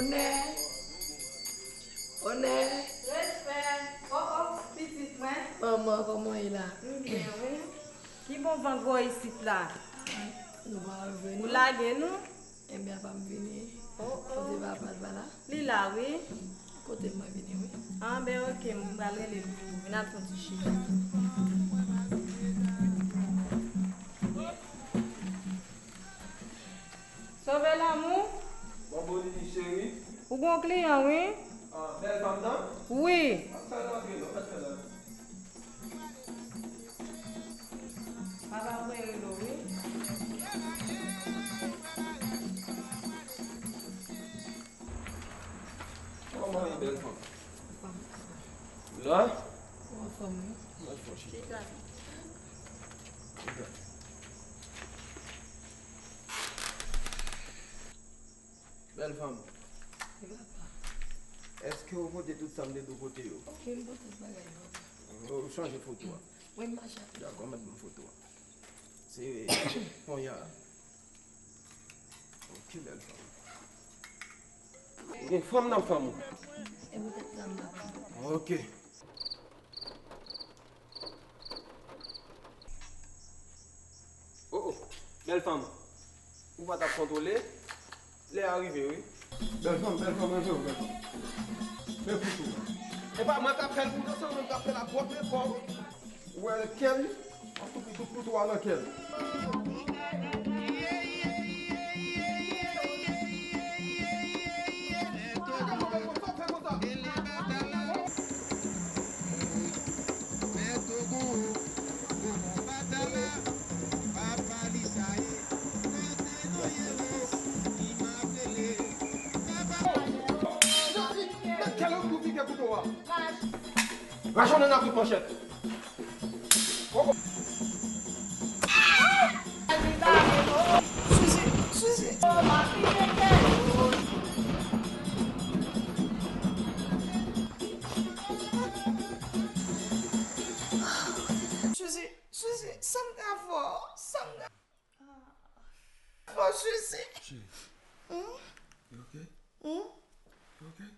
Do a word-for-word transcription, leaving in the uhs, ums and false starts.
Onè! Onè! Respè! O, o, pitit mwen! Manman, kòman w ye la? M byen, wi. Ki bon van gwo isit la? Nou pa al vre, non. Ou lage nou? Enben, apa m vini. O, o. Kote papa l pa la? Li la, wi. Kote m mwen vini, wi. Anben, oke, m pral rele l pou ou. Vin al fè yon ti chita. Sove lanmou. Bon, bon, Lili, cheri. Ou gon kliyan, wi. Ah, bèl fanm nan? Wi. Ap fè l antre, non, ap fè l antre. Papa mwen rele w, wi. Kòman w ye, bèl fanm? La? Anfòm, wi. Mwen fò chita. Chita. Bèl fanm. Wi, papa. Èske w pote tout sa m te di w pote yo? Wi, m pote tout bagay yo, papa. Ou chanje foto a? Wi, m mache avèk. Dakò, mèt ban m foto a. Se kounye a. Ok, bèl fanm. Ou gen fanm nan fanm ou? E poutèt sa m pa. Ok. Oh, oh. Bèl fanm. Ou pa t ap kontwole? Lè a rive, wi. Bèl fanm, bèl fanm, antre, bèl fanm. Men kouto. E pa mwen k ap fè l pou nou, se ou menm k ap fè l ak pwòp men pa w. Ou wè kè l? M ap koupe tout kouto a nan kè l. Rajonnen nan kout manchèt. Suzy, Suzy. Suzy, Suzy, sa m ka fè w? Sa m ka fè w, Suzy? Chérie, you okay? Hmm? You okay?